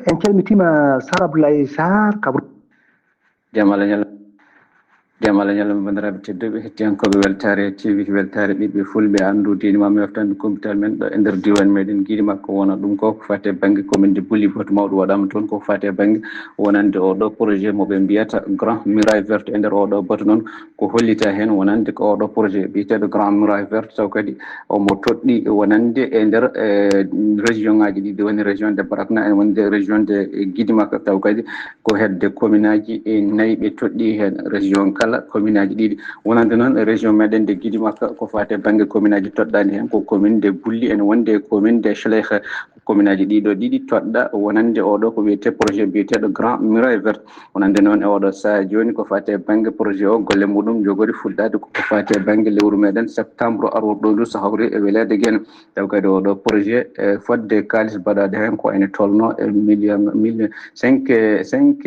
En calmitiima Sar Abdoulaye Sarr Kabru. Jam Allah ñallu. Jam Allah ñallu, banndiraaɓe tedduɓe, hettiyankooɓe Weltaare T V, Weltaare ɓiɓɓe Fulɓe, anndu diine ma, moftandi kumpital men ɗo e nder diiwaan meɗen Gidimaka. Wona ɗum ko ko faati e bannge commune de Buli, batu mawɗo waɗaama toon ko faati e bannge wonande oɗo projet mo ɓe mbiyata Grand Muraille Verte. E nder oɗo batu noon ko hollita heen wonande ko oɗo projet biyeteeɗo Grand Muraille Verte, taw kadi omo toɗɗi wonande e nder, eh, région ngaji ɗiɗi, woni région de Barakna e wonde région de Gidimaka, taw kadi ko hedde commune aji e nayi ɓe toɗɗi heen, région kala commune aji ɗiɗi. Wonande noon région meɗen de Gidimaka ko faati e bannge commune aji toɗɗaani heen ko commune de Bulli ene wonde e commune de Cheleyka. Commune aji ɗiɗo ɗiɗi toɗɗa wonande oɗo ko wiyetee projet biyeteeɗo Grand Muraille Verte. Wonande noon e oɗo sahaa jooni ko faati e bannge projet o, golle muɗum njogori fuɗɗaade ko faati e bannge lewru meɗen septembre arorɗo ndu, so hawri e weleede gen. Taw kadi oɗo projet, e fodde kaalis baɗaade heen ko ene tolno e million, million, cinq, cinq,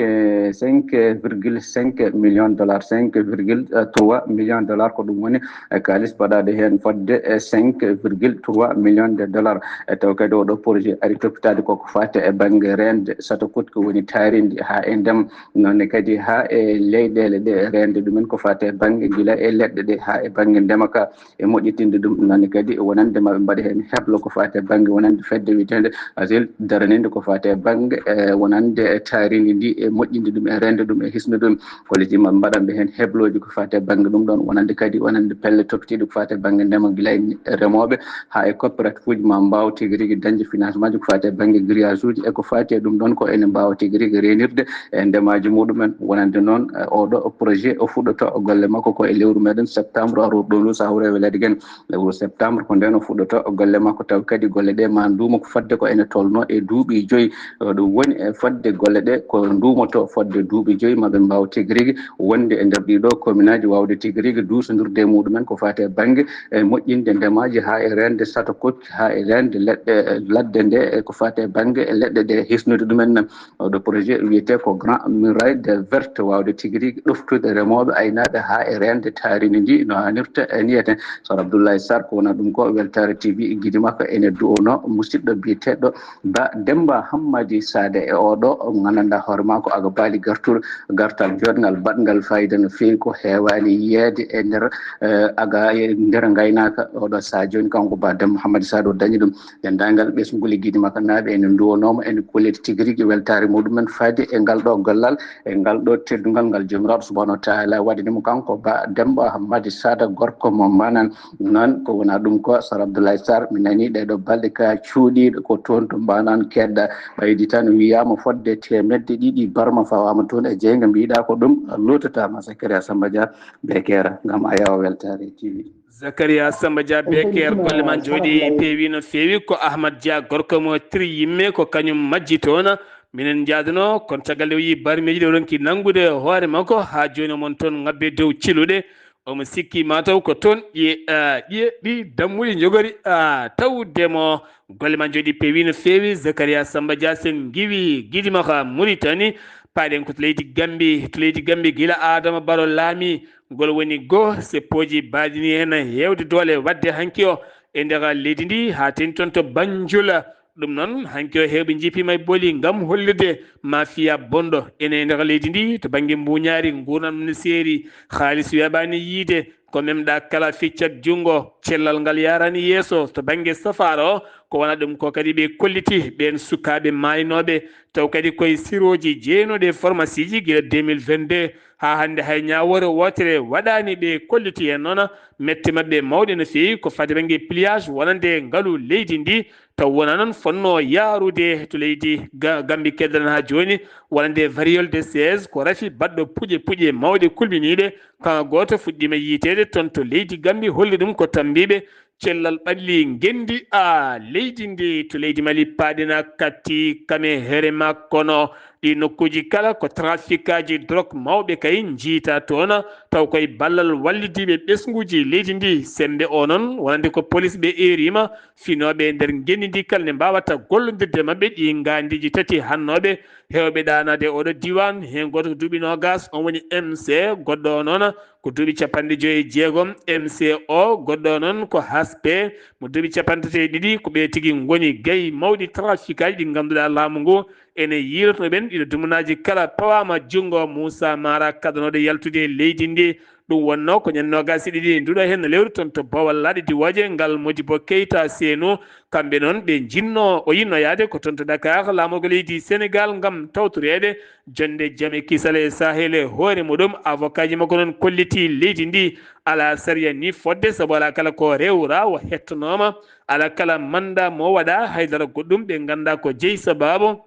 cinq virgule cinq million dollar, cinq virgule trois million dollar, ko ɗum woni e kaalis baɗaade heen fodde e cinq virgule trois million de dollar. E taw kadi oɗo projet ari toppitaade koko faati e bannge reende satokot, ko woni taarindi haa e ndema, noon ne kadi haa e leyɗeele ɗe reende ɗumen ko faati e bannge gila e leɗɗe ɗe haa e bannge ndema ka e moƴƴitinde ɗum. Noon ne kadi wonande ma ɓe mbaɗa heen heblo ko faati e bannge wonande fedde wiyeteende ASIL, daraninde ko faati e bannge, e wonande e taarindi ndi e moƴƴinde ɗum e reende ɗum e hisnude ɗum. Kolliti ma mbaɗanɓe heen heblooji ko faati e bannge ɗum ɗoon, wonande kadi wonande pelle toppitiiɗe ko faati e bannge ndema, gila e remooɓe haa e coopérative uji, ma mbaawa tigi rigi dañde financement ji ko faati e bannge grillage uji e ko faati e ɗum ɗoon, ko ene mbaawa tigi rigi reenirde e ndemaaji muɗumen. Wonande noon, e oɗo projet o fuɗɗoto golle makko ko e lewru meɗen septembre arorɗo ndu, so hawri e weleede gen. Lewru septembre ko ndeen o fuɗɗoto golle makko, taw kadi golle ɗe ma nduumo ko fodde ko ene tolno e duuɓi joyi. Ɗum woni e fodde golle ɗe ko nduumoto fodde duuɓi joyi, ma ɓe mbaaw tigi rigi wonde e nder ɗiɗo commune aji, waawde tigi rigi duusondirde e muɗumen ko faati e bannge e moƴƴinde ndemaaji haa e reende satokot, haa e reende leɗɗe ladde nde e ko faati e bannge e leɗɗe ɗe hisnude ɗumen. Oɗo projet wiyetee ko Grand Muraille de Verte, waawde tigi rigi ɗoftude remooɓe, aynaaɓe haa e reende taarindi ndi no haanirta e niyete. Sar Abdoulaye Sarr ko wona ɗum ko Weltaare T V Gidimaka ene du'ono musidɗo biyeteeɗo Ba Demba Hammadi Saade e oɗo nganndanɗaa hoore makko aga baali gartuɗo, gartal jooɗngal baɗngal fayida no feewi, ko heewaani yiyeede e nder, eh, aga e nder ngaynaaka. Oɗo sahaa jooni kanko Ba Demba Hammadi Saade o dañi ɗum. Denndaangal ɓesngu liggiiɗi makko naaɓe ene nduwanooma, ene kolliti tigi rigi weltaare muɗumen fayde e ngal ɗo gollal, e ngal ɗo teddungal ngal Joomiraaɗo Subhaanahu wa Taala waɗani mo kanko Ba Demba Hammadi Saada, gorko mo Mbanan. Noon ko wona ɗum ko Sar Abdoulaye Sarr, mi nanii ɗee ɗo balɗe ka cuuɗiiɗo ko toon to Mbanan kedda, ɓaydi tan wiyaama fodde teemedde ɗiɗi barma fawaama toon e jeynge, mbiɗa ko ɗum luutataama. Zakaria Samba Dia, Bekeera, ngam a yawa weltaare T V. Zakaria Samba Dia, Bekeer, golle ma njooɗi peewi no feewi. Ko Ahmad Dia, gorko mo Tri Yimme, ko kañum majji toon. Minen njaadano, kono caggal nde o yii barmeeji ɗe o ronki nanngude hoore makko, haa jooni omon toon ŋabbe dow ciluɗe. Omo sikki mataw ko toon ƴiye, ah, ƴiye ɗi dammuɗi njogori, ah, tawde mo. Golle ma njooɗi peewi no feewi. Zakaria Samba Dia, sen ngiwi Gidimaka Muritani, paaɗen ko to leydi Gambi, to leydi Gambi gila Adama Baro laami, ngol woni goo seppooji baadini heen heewde doole. Waɗde hanki o e nder leydi ndi, haa teeŋti toon to Banjul. Ɗum noon, hanki o heewɓe njiipiima e booli ngam hollirde maafiya bonɗo ene e nder leydi ndi to bannge mbuuñaari, nguurndam no seeri, haalis weeɓaani yiyde, ko memɗa kala fii cak junngo. Cellal ngal yaarani yeeso to bannge safaara o, ko wona ɗum ko kadi ɓe kolliti ɓeen sukaaɓe maaynooɓe, taw kadi koye sirooji jeenooɗi e farmasiiji gila deux mille vingt-deux haa hannde hay ñaawoore wootere waɗaani. Ɓe kolliti heen noon mette maɓɓe mawɗe no feewi ko fade bannge pliage wonande ngalu leydi ndi, taw wona noon fotnoo yaarude to leydi Ga-, Gambi keddaran haa jooni, wonande variole de seize ko rafi baɗɗo puƴe puƴe mawɗe kulɓiniiɗe. Kaŋko gooto fuɗɗiima yiyteede toon to leydi Gambi, holli ɗum ko tammbiiɓe cellal ɓalli ngenndi a leydi ndi. To leydi Mali, Paadina, Katti, Kame, Here, Makkono, ɗi nokkuuji kala ko trafikaaji drok mawɓe kay njiytaa toon, taw koye ballal wallidiiɓe ɓesnguuji leydi ndi. Semmbe o noon, wonande ko polis ɓe eeriima, finooɓe e nder ngenndi ndi kala ne mbaawata gollondirde maɓɓe. Ɗi ngaandiiji tati hannooɓe heewɓe ɗaanaade oɗo diiwaan, heen gooto ko duuɓi noogaas, on woni M C, goɗɗo o noon ko duuɓi capanɗe joyi e jeegom, M C o, goɗɗo o noon ko H P, mo duuɓi capanɗe tati e ɗiɗi. Ko ɓe tigi ngoni gayi mawɗi trafikaaji ɗi ngannduɗaa laamu ngu ene yiilotno ɓen, ɗiɗo dumunaaji kala pawaama junngo. Muusa Maara kaɗanooɗo yaltude e leydi ndi, ɗum wonnoo ko ñande noogaas e ɗiɗi nduɗo heen lewru toon to Bowal Laaɗe Diwooje ngal. Modibo Keita Senu, kamɓe noon ɓe njinnoo, o yinnoo yahde ko toon to Dakar, laamorgo leydi Senegaal, ngam tawtoreede jonnde jam e kisal e Sahel e hoore muɗum. Avocaaji makko noon kolliti leydi ndi alaa sariya ni fodde, sabu alaa kala ko rewra, o hettonooma, alaa kala mannda mo waɗa, haydara goɗɗum ɓe nganndaa ko jeyi sabaabu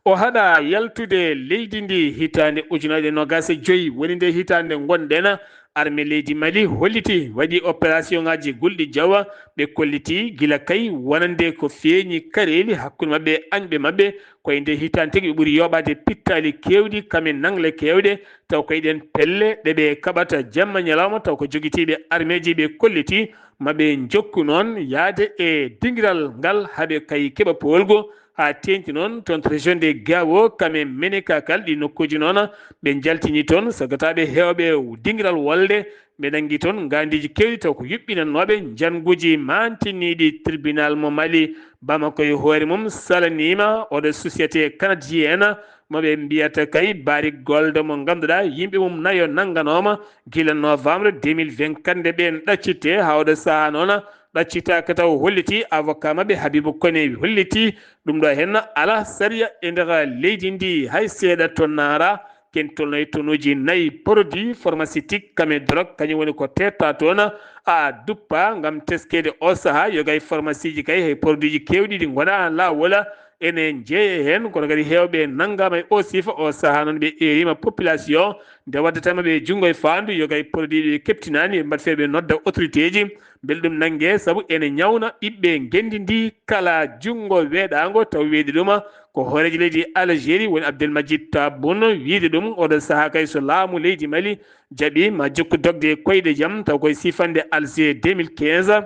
o haɗa yaltude leydi ndi. Hitaande ujunaaje noogaas e joyi woni nde hitaande ngonɗen. Armée leydi Mali holliti, waɗi opération ŋaaji gulɗi jawa, ɓe kolliti gila kay wonande ko feeñi kareeli hakkunde maɓɓe e añɓe maɓɓe. Ko e nde hitaande tigi ɓe ɓuri yooɓaade pittaali keewɗi, kame naŋle keewɗe, taw ko e ɗeen pelle ɗe ɓe kaɓata jamma ñalawma, taw ko jogitiiɓe armeeji ɓe kolliti ma ɓe njokku noon yahde e dingiral ngal, haa ɓe kay keɓa poolgu, haa teeŋti noon toon to région de Gao, Kame, Menaka kala ɗi nokkuuji noon, ɓe njaltini toon sagataaɓe heewɓe dingiral wolde, ɓe nanngi toon ngaandiiji keewɗi taw ko yuɓɓinannooɓe njannguuji maantiniiɗi. Tribunal mo Mali Bamako e hoore mum salaniima oɗo société canadienne mo ɓe mbiyata kay Barrick Gold, mo ngannduɗaa yimɓe mum nayo nannganooma gila novembre deux mille vingt-quatre nde ɓeen ɗaccitte. Haa oɗo sahaa noon ɗaccitaaka taw, holliti avocat maɓɓe Habibou Koné, holliti ɗum ɗo heen alaa sariya e nder leydi ndi hay seeɗa. To Nara, ken tolno e tonuuji nayi produit pharmaceutique, kame drogue, kañum woni ko teetta toon, a duppa ngam teskeede o sahaa. Yoga e pharmacie ji kay hay produit ji keewɗi ɗi ngonaa laawol ene jeeye heen, kono kadi heewɓe nanngaama e o sifa. O sahaa noon ɓe eeriima population nde waddata maɓɓe junngo e faandu yoga e produit ɓe keɓtinaani, ɓe mbaɗ fee ɓe nodda autorité ji mbele ɗum nannge, sabu ene ñawna ɓiɓɓe ngenndi ndi kala. Junngo weeɗaango taw weeɗi ɗum ko hooreejo leydi Algérie woni Abdelmadjid Tebboune, wiide ɗum oɗo sahaa kay so laamu leydi Mali jaɓi ma jokku dogde e koyɗe jam, taw koye sifande Alger deux mille quinze.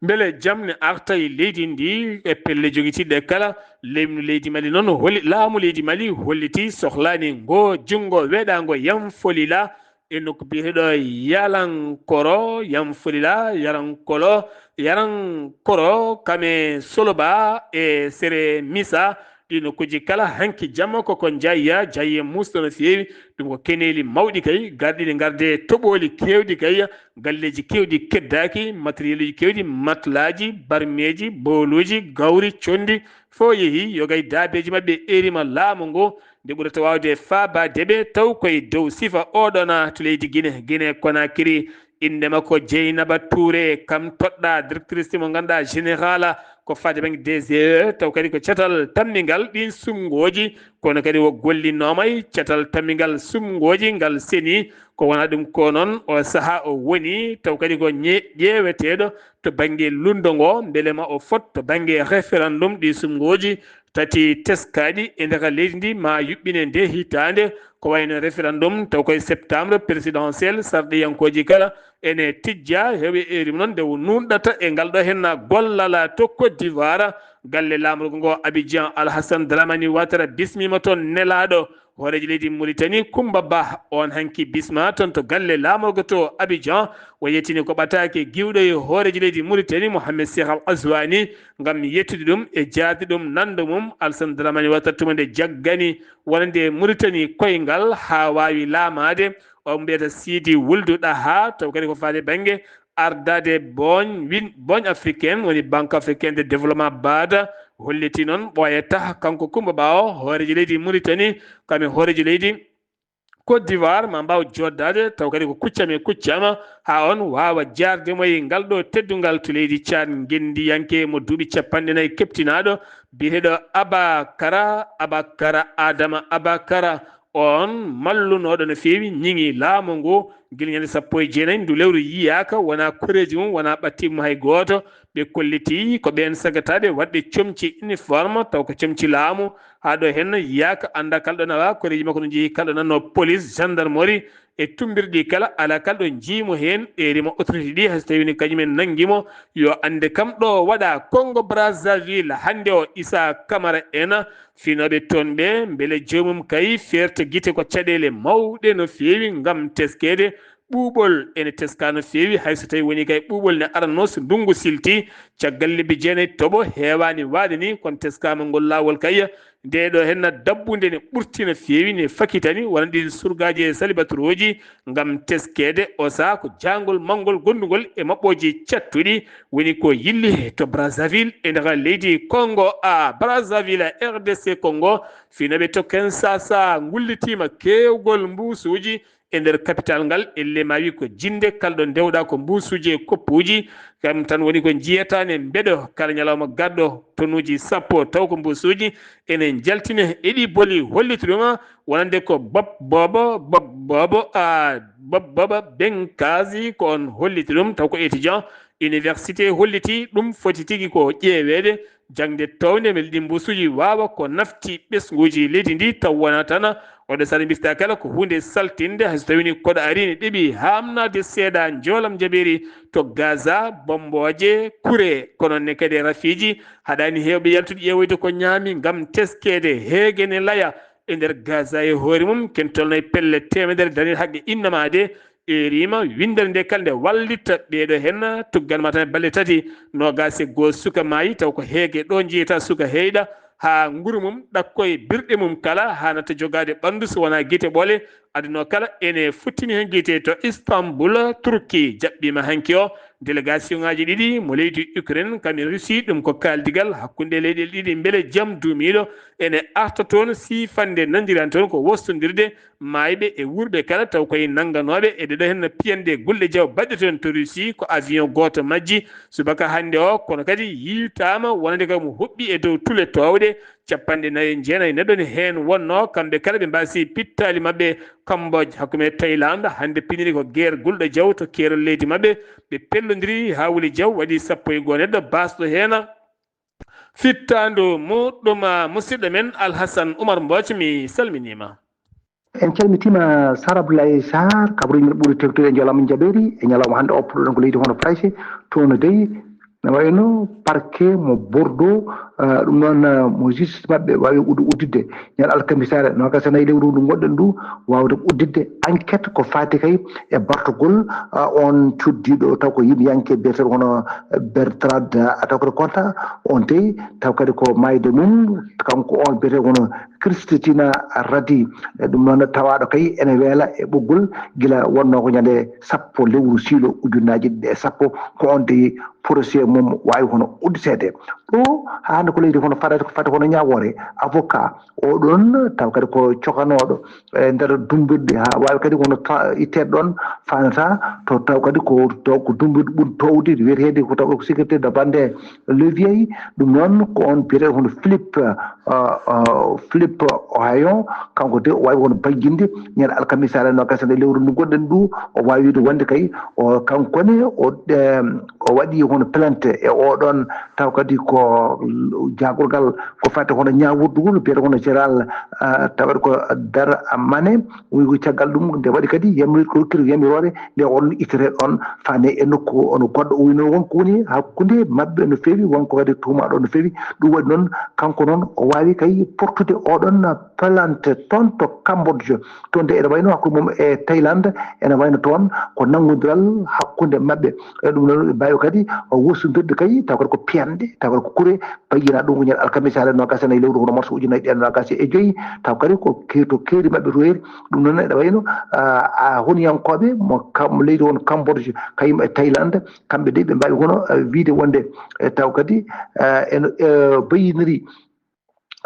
Mbele jam ne arta e leydi ndi e pelle jogitiiɗe kala. Leydi Mali noon holi-, laamu leydi Mali holliti sohlaani ngo junngo weeɗaango yam folila e nokku biyeteeɗo Yalankoro, yam folila, Yarankolo, Yarankoro, kame Soloba e Sere Misa. Ɗi nokkuuji kala hanki jamma koko njayya, jayye muusɗo no feewi. Ɗum ko keneeli mawɗi kay, garɗi ɗi ngarde toɓooli keewɗi kay, galleeji keewɗi keddaaki, matériel uji keewɗi, matlaaji, barmeeji, booluuji, gawri, conndi, fof yehi. Yoga e daabeeji maɓɓe eeriima laamu ngu, nde ɓurata waawde faabaade ɓe, taw koye dow sifa oɗona to leydi Gine, Gine Konakiri. Innde makko Jeynaba Touré, kam toɗɗa directrice mo ngannduɗaa général ko faade bannge D G E, taw kadi ko catal tammingal ɗin sumngooji, kono kadi o gollinooma e catal tammingal sumngooji ngal seni. Ko wona ɗum ko noon o sahaa o woni, taw kadi ko ñe-, ƴeeweteeɗo to bannge lundo ngo, mbele ma o fot to bannge référendum ɗi sumngooji tati teskaaɗi e nder leydi ndi ma yuɓɓine nde hitaande, ko wayno référendum taw koye septembre, présidentiel, sarɗiyankooji kala ene tijja, heewi e rim noon nde o nuunɗata e ngal ɗo henna gollala to Côte d'Ivoire, galle laamorgo ngo Abidjan. Alhassane Dramani Ouattara bismiima toon nelaaɗo hooreejo leydi Mauritanie, Koumba Bah, on hanki bisma toon to galle laamorgo to Abidjan. O yettini ko ɓataake giwɗo e hooreejo leydi Mauritanie, Mohamed Cheikh Al Ghazouani, ngam yettude ɗum e jaarde ɗum nando mum. Alhassane Dramani Ouattara tuma nde jaggani wonande Mauritanie koyngal haa waawi laamaade. o mbiyata Sidi Wuldu Ɗaha, taw kadi ko faade bannge ardaade Booñ, win-, Booñ Africaine, woni Banque Africaine de Développement, baada, holliti noon ɓooyata kanko Kumba Ɓaawo, hooreejo leydi Mauritanie, kam e hooreejo leydi Côte d'Ivoire, ma mbaaw jooɗdaade, taw kadi ko kuccam e kuccam, haa on waawa jaarde mo e ngal ɗo teddungal to leydi Tchad, ngenndiyanke mo duuɓi capanɗe nayi keɓtinaaɗo, biyeteeɗo Abakara, Abakara Adama Abakara, on mallunooɗo no feewi, ñiŋi laamu ngu, gila ñande sappo e jeenayi ndu lewru yiyaaka, wonaa koreeji mum, wonaa ɓatti mum hay gooto. Ɓe kolliti ko ɓeen sagataaɓe waɗɓe comci uniforme, taw ko comci laamu, haa ɗo heen yiyaaka, anndaa kala ɗo nawaa, koreeji makko no njehi kala ɗo nannoo police, gendarmerie, e tummbirɗi kala, alaa kala ɗo njiimo heen, ɓe rima autorité ɗi, hay so tawii woni kañumen nanngi mo, yo annde kam ɗo waɗa Congo Brazzaville, hannde o Issa Camara en, finooɓe toon ɓe, mbele joomum kay feerta gite ko caɗeele mawɗe no feewi ngam teskeede, ɓuuɓol ene teskaa no feewi, hay so tawii woni kay ɓuuɓol ne aranno so ndunngu silti, caggal lebbi jeenayi toɓo heewaani waade ni, kono teskaama ngol laawol kay, nde ɗo henna dabbunde ne ɓurti no feewi, ne fakitani, wona ɗin surgaaji e salibaturuuji, ngam teskeede o sahaa ko jaangol manngol gondungol e maɓɓooji cattuɗi, woni ko yilli to Brazzaville e nder leydi Congo, a Brazzaville, R D C Congo, finooɓe to Kinshasa ngullitiima keewgol mbuusuuji e nder capital ngal. Elle maawi ko jinnde kala ɗo ndewɗaa ko mbuusuuji e koppuuji, kam tan woni ko njiyata ne mbeɗo kala ñalawma garɗo tonuuji sappo taw ko mbuusuuji ene njaltine e ɗi boli holliti ɗum wonande ko Bob Bobo, Bob Bobo, a Bob Bobo Benkazi ko on holliti ɗum, taw ko étudiant université holliti ɗum, foti tigi ko ƴeeweede jaŋde townde mbele ɗi mbuusuuji waawa ko nafti ɓesnguuji leydi ndi, taw wonaa tan oɗo sara mbirta kala ko huunde saltinde, hay so tawii ni koɗo ari ne ɗeɓi haamnaade seeɗa njoolam njaɓeeri to Gaza, bommbooje, kure, kono ne kadi e rafiiji, haɗaani heewɓe yaltude ƴeewoyde ko ñaami ngam teskeede heege ne laya e nder Gaza e hoore mum, ken tolno e pelle teemedere daniiɗe haqqe innamaade, ɓe riima winndere nde kala nde wallitta ɓeeɗo heen, tuggal ma tan e balle tati, noogaas e goo suka maayi, taw ko heege ɗo njiyata suka heyɗa, haa nguru mum ɗakko e birɗe mum kala, haa natta jogaade ɓanndu so wonaa gite ɓole, adunoo kala ene futtini heen gite to Istanbul, Turki, jaɓɓiima hanki o, délégation ŋaaji ɗiɗi mo leydi Ukraine, kam e Russie, ɗum ko kaaldigal hakkunde leyɗe ɗiɗi, mbele jam duumiiɗo ene arta toon, siifannde nanndiran toon ko wostondirde maayɓe e wuurɓe kala, taw koye nannganooɓe e ɗeɗo heen piyanɗe gulɗe jaw baɗɗe toon to Russie, ko avion gooto majji. Subaka hannde o, kono kadi yiitaama wonande kam huɓɓi e dow tule toowɗe, capanɗe nayi e jeenayi neɗɗo ne heen wonnoo, kamɓe kala ɓe mbaasi pittaali maɓɓe Cambodge, hakkunde Thaïlande, hannde piniri ko guerre gulɗo jaw to keerol leydi maɓɓe, ɓe pellondiri haa wuli jaw, waɗi sappo e goo neɗɗo baasɗo heen fittaandu muɗɗum. Musidɗo men Alhassan Oumar Mbooc, mi salminiima. En calmitiima Sar Abdoulaye Sarr, kabaruuji men ɓuri tewtude e njolama njaɓeeri e ñalawma hannde o, puɗɗoɗen ko leydi hono Farayse, toon dey, no wayno parquet mo Bordeaux, ah, ɗum noon, ah, mo justice maɓɓe waawi uddu-, udditde ñande alkamisaare noogaas e nayi lewru ndu ngonɗen ndu, waawde udditde enquête ko faati kay e bartogol, ah, on cuddiiɗo taw ko yimɓeyanke biyeteeɗo hono Bertrand, ah, Ataque de Conta, on dey taw kadi ko maayde mum, kanko on biyeteeɗo hono Christina Radi. E ɗum noon tawaaɗo kay ene weela e ɓoggol gila wonnoo ko ñande sappo lewru siilo ujunnaaji ɗiɗi e sappo, ko on dey procès mum waawi hono udditeede. Ɗo haa hannde ko leydi hono Farayse ko fati hono ñaawoore avocat. Oɗon taw kadi ko cokanooɗo e nder dummbirɗi, haa waawi kadi kono ta-, itteede ɗoon, faandataa to, taw kadi ko, to ko dummbirɗi ɓuri toowde, wiyeteede ko taw ko sécurité de bande levier. Ɗum noon ko on biyeteeɗo hono Philippe, ah, ah, Philippe Ohayon, kanko de o waawi hono ballinde ñande alkamisaare noogaas e nayi lewru ndu ngonɗen ndu, o waawi wiide wonde kay o, kanko ne o, em, o waɗi hono plainte e oɗon, taw kadi ko jaagorgal ko fati hono ñaawirɗugol, biyeteeɗo hono Général, ah, taw kadi ko Dramane, o wi ko caggal ɗum nde waɗi kadi yamir-, ko rokkiri yamiroore nde on ittete ɗon faane e nokku ono goɗɗo, o wino won ko woni hakkunde maɓɓe no feewi, won ko kadi tuumaaɗo no feewi. Ɗum waɗi noon kanko noon o waawi kay portude oɗon plainte toon to Cambodge. Toon de ene wayno hakkunde mum e Thaïlande, ene wayno toon ko nanngondiral hakkunde maɓɓe. E ɗum noon ɓe mbaawi kadi O wostondirde kay, taw kadi ko piyanɗe, taw kadi ko kure, payyina ɗum ko ñande alkamisa, hade noogaas e nayi lewru hono mars ujunnaji ɗiɗi e noogaas e joyi, taw kadi ko ke-, to keeri maɓɓe to heeri, ɗum noon ene wayno, ah, ah, honiyankooɓe mo kam, leydi won Cambodge, kañum e Thaïlande, kamɓe de ɓe mbaawi hono, ah, wiide wonde, eh, taw kadi, ah, ene, eh, bayyiniri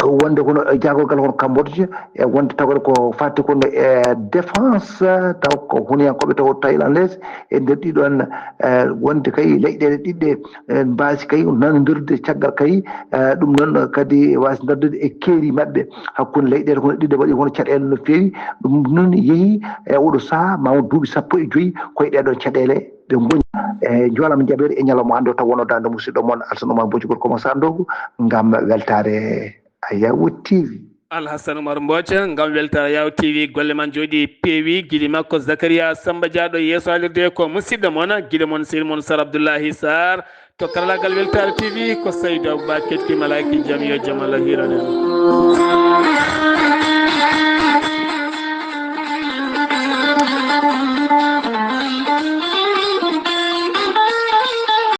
wonde kono e jaagorgal hono Cambodge, e wonde tawde ko fati kono e défense, taw ko honiyankooɓe taw thaïlandais e nder ɗiɗon, eh, wonde kay leyɗeele ɗiɗɗe, eh, mbaasi kay nanondirde caggal kay, eh, ɗum noon kadi waasi dardude e keeri maɓɓe hakkunde leyɗeele kono ɗiɗɗe waɗi hono caɗeele no feewi. Ɗum noon yehi e oɗo sahaa ma won duuɓi sappo e joyi koye ɗeɗon caɗeele ɓe ngoni e joolama jaɓeede e ñalawma hannde o taw wonno daande musidɗo mon Alsan Oumar Bocci Gorko mo Sandogu ngam weltaare Ayawo T V. Alhassan Oumar Mboca ngam weltaare Ayawo T V, golle man jooɗi peewi. Gili makko Zakaria Samba Dia ɗo yeeso haalirde ko musidɗo mon, gili mon sehil mon Sar Abdoullahi Sarr. To karallagal weltaare T V ko Saydou Aboubacar Ketti Malaki, jam yo jam Allah hiiran en.